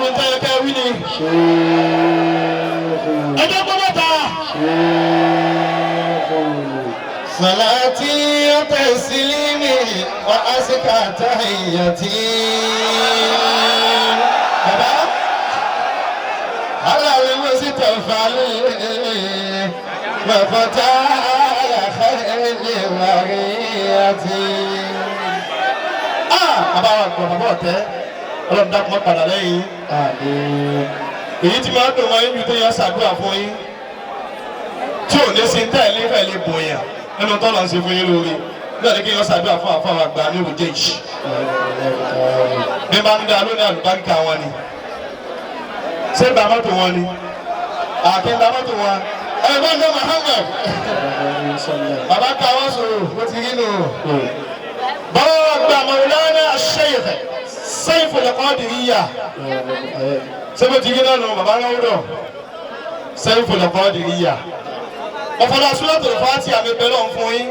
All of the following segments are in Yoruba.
Ẹ̀wọ̀n ń tẹ́yẹ kẹ́ wí ni. Ẹjọ́ gbọ́ bàtà. صلاتي وتسليمي وأزكى تحيتي بابا على المصطفى وفتى خير وريتي. Ah, bàbá wa gbọ́ bàbá ọ̀tẹ́ ọlọ́run dákun má padà lẹ́yìn. Àmín. Èyí tí máa ń dùn wọ́n yín ju tó yẹ ṣàdúrà fún yín tí ò ní sin tẹ́ ẹ̀ ní fẹ́ lè bòyàn nínú tọ́lọ̀ ń ṣe fún yín lórí náà ní kí yẹn ṣàdúrà fún àfọwọ́ àgbà ní òrùjẹ́ yìí. Bí bá ń dá lónìí àlùbáríkà wọn ni ṣé ń ba mọ́tò wọn ni àkí ń ba mọ́tò wọn. Ẹ bá ń dá Muhammad bàbá ká wọn sọ̀rọ̀ ó ti rí nù. Bàbá wa gba Maulana Sheikh Saiful Qadiriyya sẹ́fẹ̀ tí yín náà nù bàbá náà wúlò Saiful Qadiriyya. Ọ̀fọ̀dà Suratul Fatiha àmì bẹ́ẹ̀ lọ́n fún yín.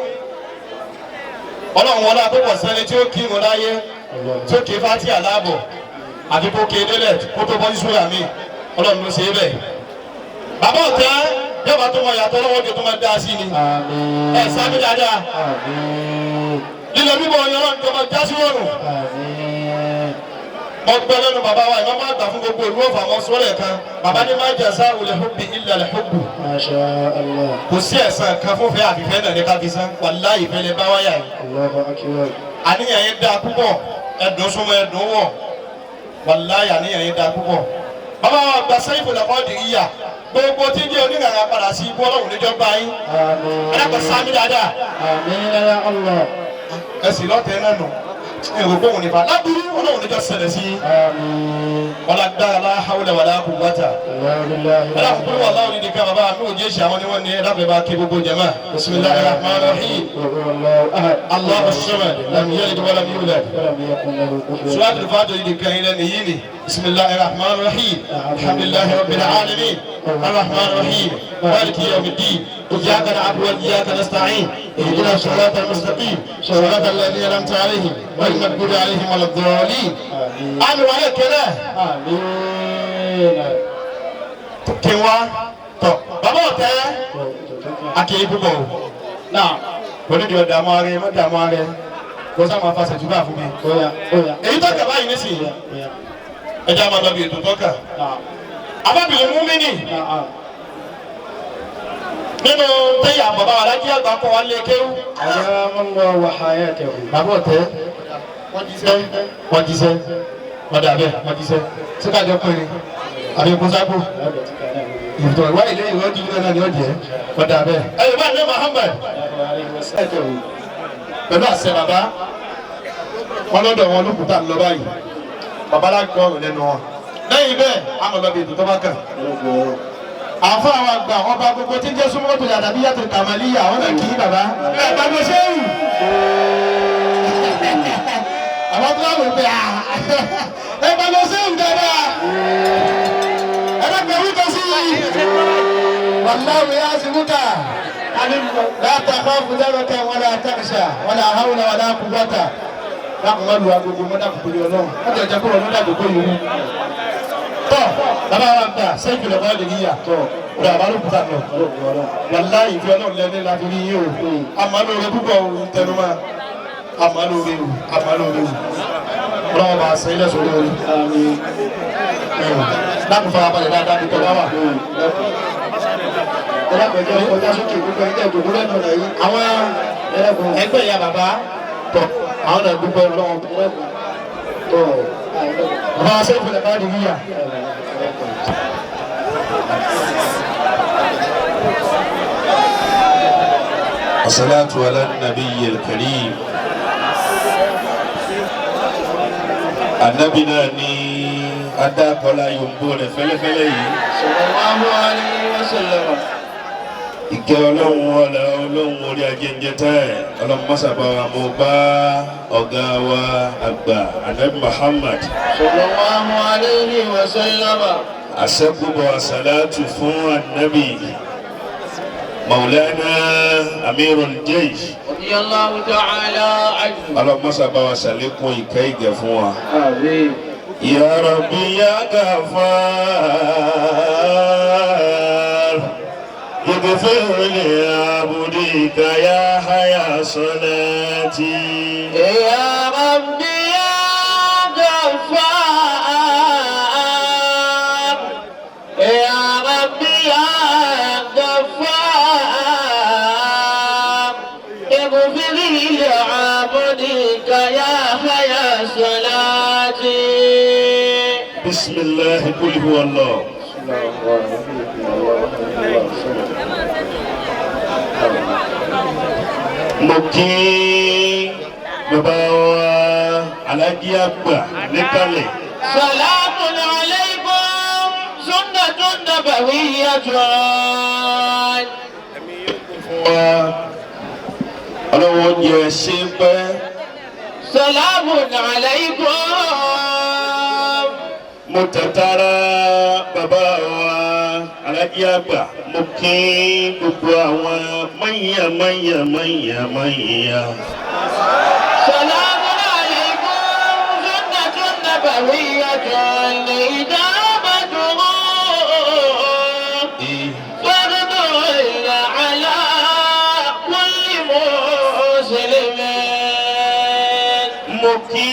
Ọlọ́run wọlé àkókò sẹ́ni tí ó kírun láyé tí ó ké Fatiha láàbọ̀ àti kó ké délẹ̀ kó tó bọ́ sí súrà mi ọlọ́run ló ṣe é bẹ́ẹ̀. Bàbá ọ̀tẹ́ yóò bá tó mọ ìyàtọ̀ ọlọ́wọ́ di tó máa dá sí ni. Àmín. Ẹ sábẹ́ dáadáa. Àmín. Lílọ bíbọ̀ ọyàn ọlọ́run tó máa já sí wọ̀rùn. Àmín. Mo gbọ́ lẹ́nu bàbá wa ìmọ̀ máa gbà fún gbogbo ìlú Ọ̀fà mọ́ sọ́lẹ̀ kan. Bàbá ní máa jẹ̀sà olè hubbi illa al hubbu. Masha Allah. Kò sí ẹ̀san kan fún fẹ́ àfìfẹ́ náà ní káfíńsán. Wàláhì ìfẹ́ lè bá wáyà yìí. Allahu akbar. Àníyàn yẹn dáa púpọ̀. Ẹ̀dùn súnmọ́ ẹ̀dùn wọ̀. Wàláhì àníyàn yẹn dáa púpọ̀. Bàbá wa gba Saiful Qadiriyya. Gbogbo tí ń jẹ́ onírànà padà sí ibú ọlọ́run níjọ́ bá yín. Àmín. Ẹ dákun sáámi dáadáa. Àmín ya Allah. Ẹ sì lọ́tẹ̀ẹ́ náà nù. Èrò gbóhùn nípa lábúrú ọlọ́run níjọ́ ṣẹlẹ̀ sí yín. Àmín. Wala gbára la hawla wala quwwata. La ilaha Ẹlá kúkúrú wà láwọn ìdí kan bàbá mi ò jẹ́ ṣe àwọn ni wọ́n ní ẹ̀dá bẹ̀rẹ̀ bá kí gbogbo jama. Bismillahir rahmanir rahim. Allahu ahad. Allahu samad lam yalid wa lam yulad. Walam yakun lahu kufuwan. Suratul Fatiha ìdí kan ilẹ̀ nìyí ni. Bismillahir rahmanir rahim. Alhamdulillahi rabbil alamin. Arrahmanir rahim. Maliki yawmiddin. Iyyaka na'budu wa iyyaka nasta'in. Ihdina siratal mustaqim. Siratal ladhina an'amta alayhim ghayril maghdubi alayhim waladdallin. Àmín. Àmì wàlẹ̀ kẹlẹ́. Àmín. Kí wá tọ̀ bàbá ọ̀tẹ́ akéyí púpọ̀ o. Náà. Onídìí ọ̀dà mọ́ ara ẹ má dààmú ara ẹ kó sáà máa fa ṣètúbà fún mi. Oya oya. Èyí tọ́ka báyìí nísìnyí Oya. ẹ jẹ́ àwọn ọlọ́bì ètò tọ́ka. Náà. Abábìlì múmínì Náà. nínú tẹ́yà bàbá wa lájí àgbà kọ́ wa lé kéwú. Ayamallahu wa hayatahu. Bàbá ọ̀tẹ́ wọ́n jíṣẹ́ wọ́n jíṣẹ́ wọ́n dà bẹ́ẹ̀ wọ́n jíṣẹ́ síkàjọ́ pé ni àbí kó sáko ìtọ̀ ìwá ilé ìwọ́jú náà ni ó jẹ́ wọ́n dà bẹ́ẹ̀. Ẹ yóò bá ní Muhammad pẹ̀lú àṣẹ bàbá wọn lọ́dọ̀ wọn lókùtà ń lọ báyìí bàbá lágbọ́ ọ̀rọ̀ lẹ́nu wọn. Lẹ́yìn bẹ́ẹ̀ àmọ̀ lọ bí ètò tó bá kàn. Àfọ àwọn àgbà ọba gbogbo tí ń jẹ́ súnmọ́ tó yàtọ̀ bí yàtọ̀ kàmálíyà àwọn náà kì í bàbá. Ẹ bá mi ṣe é wù. Àwọn tó wà ló pé ẹ bá mi ṣe é wù dáadáa. Ẹ bá pẹ̀ wíkọ sí i. Wàláwù yá sí wúkà. La takhafu daraka wala takhsha wala hawla wala quwwata. Dákun má lu agogo mọ́ dákun torí ọlọ́run. Wọ́n ti ọjà kúrò lọ́dọ̀ àgógó yìí wú. Tọ́ bàbá wa gbà sẹ́yìn lọ́kọ́ lè yíyà. Tọ́ bàbá ló kúta lọ. Wàláhì ìfẹ́ ọlọ́run lẹ́ni la fi rí yín o. Àmọ́ lóore púpọ̀ o ń tẹnu mọ́. Àmọ́ lóore o, àmọ́ lóore o. Ọlọ́run bá a sẹ́yìn lẹ́sọ̀ lórí. Dákun fara balẹ̀ dáadáa bí tọ́ bá wà. Ẹlẹ́kọ̀ọ́jọ́ kọjá sókè gbogbo ẹ̀jẹ̀ ìdòwú lẹ́nu ọ̀nà yìí. Àwọn ẹgbẹ́ ìyá bàbá tọ̀ àwọn náà dúpẹ́ ọlọ́run. Tọ́ Bàbá wa sẹ́yìn fúnlẹ̀ bá di yíyà. الصلاة على النبي الكريم Ànábì náà ni adákọ́lá yòǹbó rẹ̀ fẹ́lẹ́fẹ́lẹ́ yìí. Sallallahu alayhi wa sallam. Ìkẹ́ ọlọ́run ọ̀la ọlọ́run orí ajẹ́njẹ́ tẹ́ ẹ̀ ọlọ́run mọ́sàbá wa mo bá ọ̀gá wa àgbà Ànábì Muhammad. Sallallahu alayhi wa sallam. Àṣẹ́kùbọ̀ àṣàlátù fún Ànábì Maulana Amirul Jaysh. Radiyallahu ta'ala anhu. Ọlọ́run mọ́sàbá wa ṣàlékún ìkẹ́ ìgẹ̀ fún wa. Àmín. يا ربي يا غفار اغفر لعبدك يا حيا صلاتي. يا ربي يا غفار يا ربي يا غفار اغفر لعبدك يا حيا صلاتي. بسم الله قل هو الله. Mo kí bàbá wa Aláàjì àgbà níkàlẹ̀. سلام عليكم سنة نبوية. Fún wa ọlọ́wọ́ jẹ́ ṣé pẹ́. سلام عليكم. Mo tẹ̀tara bàbá wa Aláàjì àgbà mo kí gbogbo àwọn mọ̀nyà mọ̀nyà mọ̀nyà mọ̀nyà. سلام عليكم سنة نبوية إجابته فرض على كل مسلم. Mo kí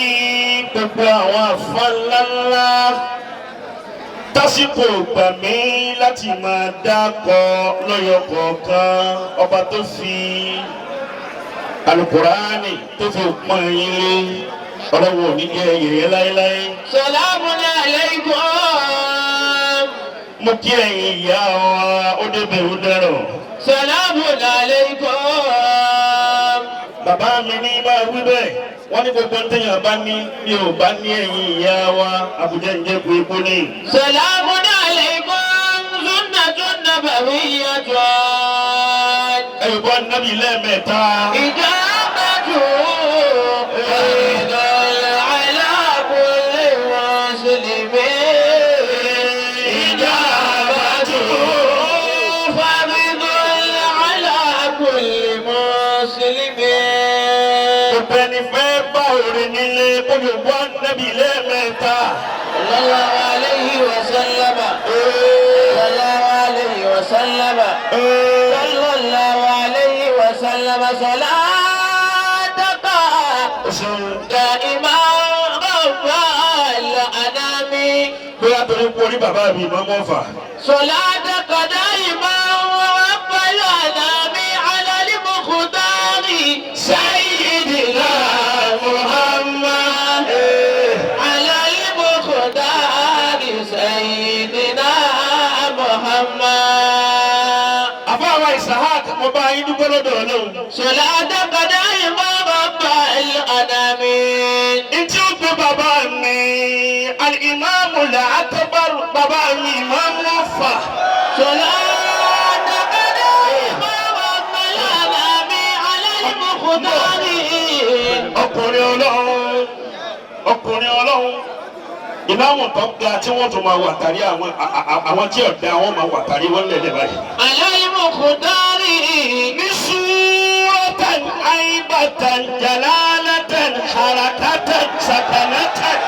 gbogbo àwọn àfa ńláńlá tásìkò gbà mí láti máa dákọ lọ́yọ̀ kọ̀ọ̀kan ọba tó fi alukuraani tó fi pọ́n yín lé ọlọ́wọ́ ní jẹ́ yẹ̀yẹ́ láéláé. سلام عليكم. Mo kí ẹ̀yin ìyá wa ó débẹ̀ ó dẹ̀rọ̀. سلام عليكم. Bàbá mi ní máa wí bẹ́ẹ̀ wọ́n ní gbogbo téèyàn bá ní bí ò bá ní ẹ̀yin ìyá wa àbújá ń jẹ́ kó epo ní. سلام عليكم سنة نبوية. Ẹ̀yọ̀bọ̀ nábì lẹ́ẹ̀mẹ́ta. إجابته فرض على كل مسلم. إجابته فرض على كل مسلم. Gbogbo ẹni fẹ́ bá orin nílé olùwà nábì lẹ́ẹ̀mẹ́ta. صلى الله عليه وسلم. صلى الله عليه وسلم. صلى الله عليه وسلم. صلاتك دائما رب الأنام. Bóyá torí kú orí bàbá mi máa mọ́ fà. صلاتك دائما رب الأنام على المختار سيدنا محمد. على المختار سيدنا محمد. Àfáàwá Isahak mo bá yín dúpẹ́ lọ́dọ̀ Ọlọ́run. صلاتك دائما رب الأنام. Ntí ó gbé bàbá mi, Al-Imamu al-Akbar bàbá mi ìmáàmù Ọ̀fà. صلاتك دائما رب الأنام على المختار. Ọkùnrin Ọlọ́run, ọkùnrin Ọlọ́run. Ìmáàmù tó ga tí wọ́n tún máa wà tàrí àwọn tí ọ̀dà wọn máa wà tàrí wọn lẹ̀lẹ̀ báyìí. على المختار. Ní súrọ́tàn àìbàtàn jàlálàtàn harakatan sakanatan.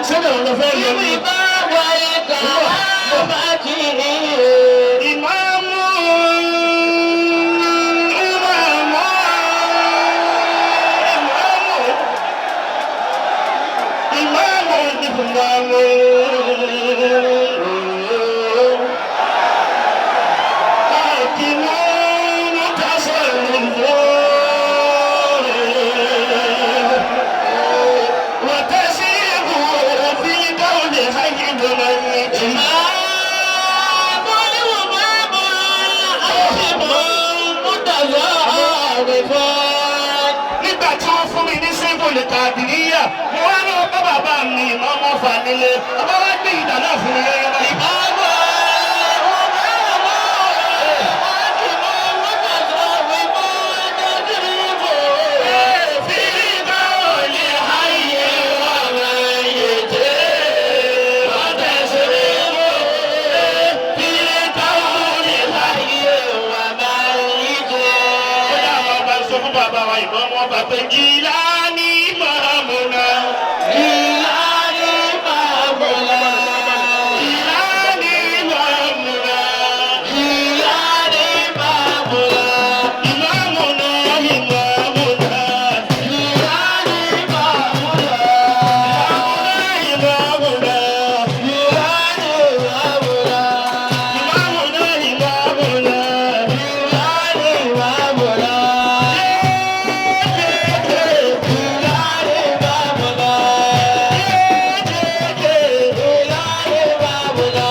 Sẹ́dẹ̀ wọn lọ fẹ́ lọ ní. Ìmáàmù ìmáàmù ìmáàmù ìmáàmù ìmáàmù. Hakimun tasarruf wa tasiru fi qawli hayyin mayyit. Nígbà tí wọ́n fún mi ní sẹ́ńgòlì kàdìríyà mo wá lọ bá bàbá mi ìmọ̀ọ́mọ́ fà nílé bàbá wa gbé ìdá náà fún mi lẹ́yìn báyìí. Yeah. bàbá wa ìmọ̀ wọn bá pé Jìlánì Màmúnà. Jìlánì Màmúnà. Jìlánì Màmúnà. Jìlánì Màmúnà. Ìmáàmùnà ìmáàmùnà. Jìlánì Màmúnà. Ìmáàmùnà Jìlánì Màmúnà. ìmáàmùnà ìmáàmùnà. Jìlánì Màmúnà. Jìlánì Màmúnà. Jìlánì Màmúnà.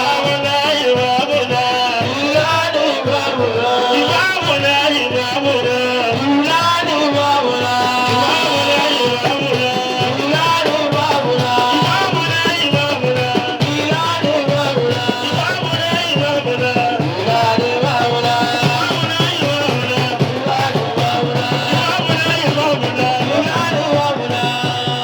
Ìmáàmùnà ìmáàmùnà. Jìlánì Màmúnà. Ìmáàmùnà ìmáàmùnà. Jìlánì Màmúnà. Ìmáàmùnà Jìlánì Màmúnà. ìmáàmùnà. Jìlánì Màmúnà. Ìmáàmùnà ìmáàmùnà. Jìlánì Màmúnà. Ìmáàmùnà ìmáàmùnà. Jìlánì Màmúnà.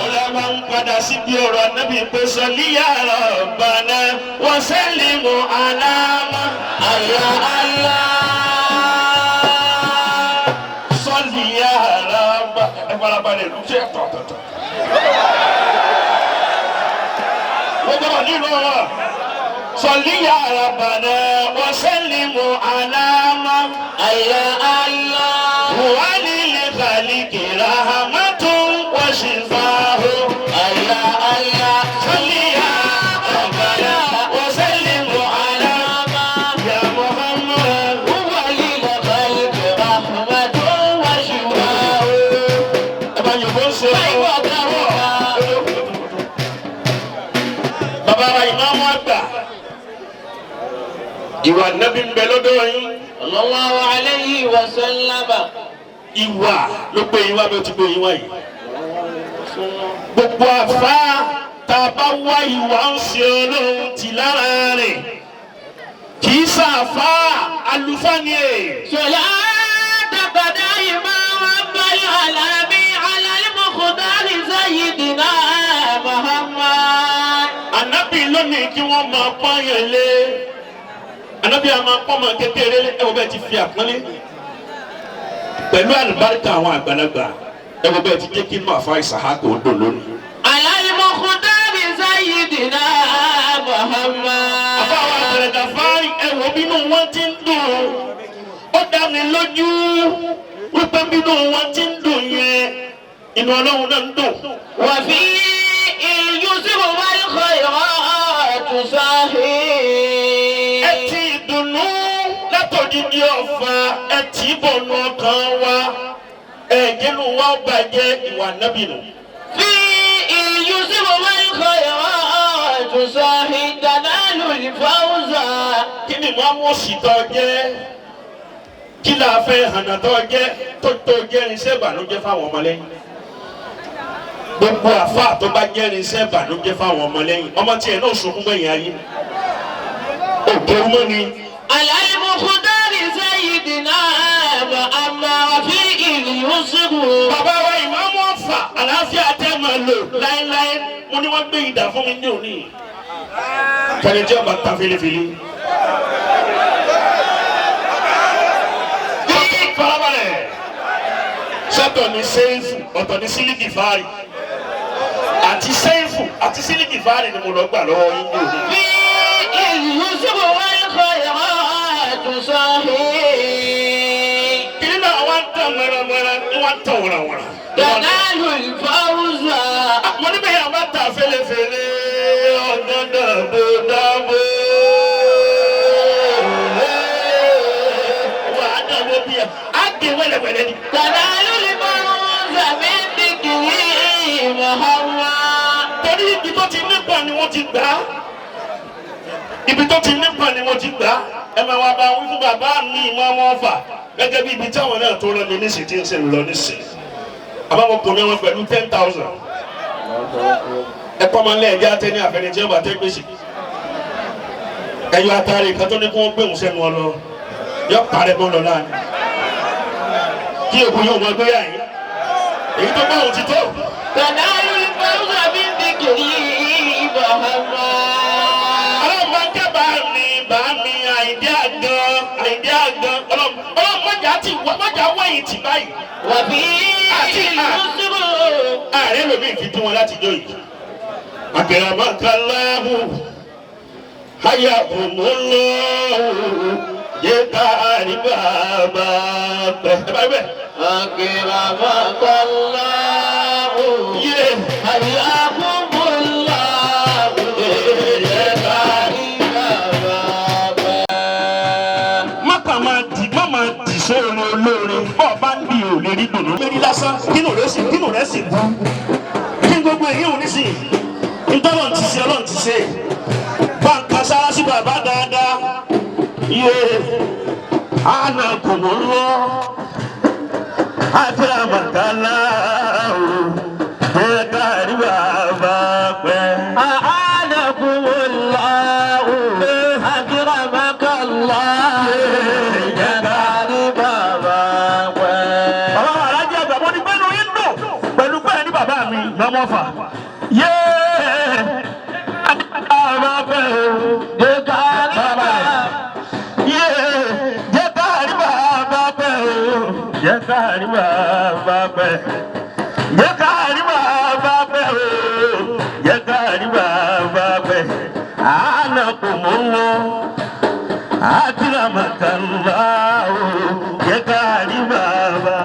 Ọlá máa ń padà síbi ọ̀rọ̀ Ànábì pé sọlí ya Rabbana wa sallimu ala ma. Allah Allah. Sọlí ya Rabbana. Ẹ farabalẹ̀ ló ṣe tọ̀tọ̀tọ̀. Wọ́n gbọ́dọ̀ nílùú ọ̀rọ̀. Sọlí ya Rabbana wa sallimu ala ma. Allah Allah. Wa lil khalqi rahmatun wa shifaahu. Allah Allah. Sọlí ya Rabbana wa sallimu ala Ma ya Muhammad. huwa lil khalqi rahmatun wa shifaa'un. Ẹ bá yòókù ń ṣe. Báyìí kàwé. Bàbá wa ìmáàmù àgbà. Ìwà nábì ń bẹ lọ́dọ̀ yín. Sallallahu alayhi wa sallam. Ìwà ló gbé yín wá bí ó ti gbé yín wá yìí. Gbogbo àfa tá a bá wá ìwà ń ṣe Ọlọ́run tì lára rẹ̀. Kì í ṣàfà àlùfáà ni è. صلاة قدائما رب العالمين على المختار سيدنا محمد. Ànábì lónìí kí wọ́n máa pọ́nyàn lé. Ànábì a máa pọ́n máa kékeré lé. Ẹ wo bẹ́ẹ̀ ti fi àpọ́nlé. Pẹ̀lú àlùbáríkà àwọn àgbàlagbà. Ẹ wo bẹ́ẹ̀ ti jẹ́ kí inú àfa Ìsàhákù ó dùn lónìí. على المختار سيدنا محمد. Àbáwọ̀ àtẹ̀rẹ̀dà fáì ẹ wo bínú wọn ti ń dùn. Ó dá mi lójú wípé bínú wọn ti ń dùn yẹn. Inú Ọlọ́run náà ń dùn. وفي اليسر والخيرات صحيح. Ẹ ti ìdùnnú látòdìdí ọ̀fà ẹ tì í bọ̀nù ọkàn wa. Ẹ̀jẹ̀nu wa ó bàjẹ́ ìwà nábì nù. في اليسر والخيرات صحيح تنال الفوز. Kí ni wọ́n mú òsì tó jẹ́? Kí la fẹ́ hànà tó jẹ́ tó tó jẹ́ irinṣẹ́ ìbànújẹ́ fáwọn ọmọlẹ́yìn? Gbogbo àfa tó bá jẹ́ irinṣẹ́ ìbànújẹ́ fáwọn ọmọlẹ́yìn. Ọmọ tiẹ̀ náà sunkún gbẹ̀yìn ayé. Òkè mọ́ ni. على المختار سيدنا محمد وفي اليسر. Bàbá wa ìmáàmù Ọ̀fà àlàáfíà tẹ́ máa lò láéláé. Mo ní wọ́n gbé ìdá fún mi ní òní. Kẹ́ni tí ọba ta filifili. Farabalẹ̀. Sọ́tọ̀ ní sẹ́ẹ̀fù, ọ̀tọ̀ ní sílíkì fáàrì. Àti sẹ́ẹ̀fù àti sílíkì fáàrì ni mo lọ gbà lọ́wọ́ yín ní òní. في اليسر والخيرات صحيح. Kìnìún náà wá ń tàn wẹ́rẹ́wẹ́rẹ́ ní wá ń tàn wẹ́rẹ́wẹ́rẹ́. تنال الفوز. Mo ní bẹ́ẹ̀ yà bá ta fẹ́lẹ́fẹ́lẹ́ ọ̀dọ́ dàbò dàbò. Wà á dàbò bí ẹ, á gé wẹ́lẹ́wẹ́lẹ́ ni. تنال الفوز من ذكر محمد. Torí ibi tó ti nípa ni wọ́n ti gbà á. Ibi tó ti nípa ni wọ́n ti gbà á. Ẹ máa wá bá wí fún bàbá mi ìmọ̀ ọmọ ọ̀fà gẹ́gẹ́ bí ibi táwọn náà tó rán mi nísìnyí tí ń sìn lọ nísìnyí. Àbáwọ̀ kò ní wọn pẹ̀lú 10,000. Ẹ kọ́ máa ń lé ẹ̀jẹ̀ àtẹ ní àfẹnijẹ́ ọba tẹ́ gbèsè. Ẹyọ atari kan tó ní kó wọ́n gbé òun sẹ́nu ọ lọ. Yọ parẹ́ mọ́ lọ láàrin. Kí èkó yóò máa gbé yà yín. Èyí tó bá òun ti tó. تنال الفوز من ذكر محمد. Ọlọ́run bá kẹ́ bá mi bá mi àìdí àgàn àìdí àgàn ọlọ́run mọ̀jà Mọ̀jà ti mọ̀jà wẹ̀yìn tì báyìí. وفيه اليسر Ààrẹ lomi fi dún wọn láti jọ yìí. Àkèrèmọ́kànláhù hayakumullahu yẹ ká rí bàbá pẹ̀. Ẹ bá rí bẹ́ẹ̀. أكرمك الله Yé حياكم الله يا كريم بابا má kà máa dì má máa dì sóore olóore bọ́ọ̀ bá ń di ò lè rí dùnú. Mérí lásán kínú rẹ̀ sì kínú rẹ̀ sì bú. Kí n gbogbo èyí ò ní sìn. Ntọ́lọ̀ ti ṣe ọlọ́run ti ṣe. Báńkà sára sí bàbá dáadáa. Yé àná kò mọ̀ ń lọ. Àti àmàkálá o, ẹ kárí bàbá pẹ́. أعانكم الله أكرمك الله يا كريم بابا Bàbá wa alájẹ àgbà mo ní pẹ́ẹ́nu yín dùn pẹ̀lú pẹ́ẹ́ ní bàbá mi lọ́mọ́fà. Yéé! Bàbá pẹ́ o. يا كريم Yéé! Jẹ́ káàrí bàbá pẹ́ o. Jẹ́ káàrí bàbá pẹ́. Jẹ́ káàrí bàbá pẹ́ o. Jẹ́ káàrí bàbá pẹ́. Àánà kò mọ̀ ń lọ. Àtìlámàkàlá o. Jẹ́ káàrí bàbá.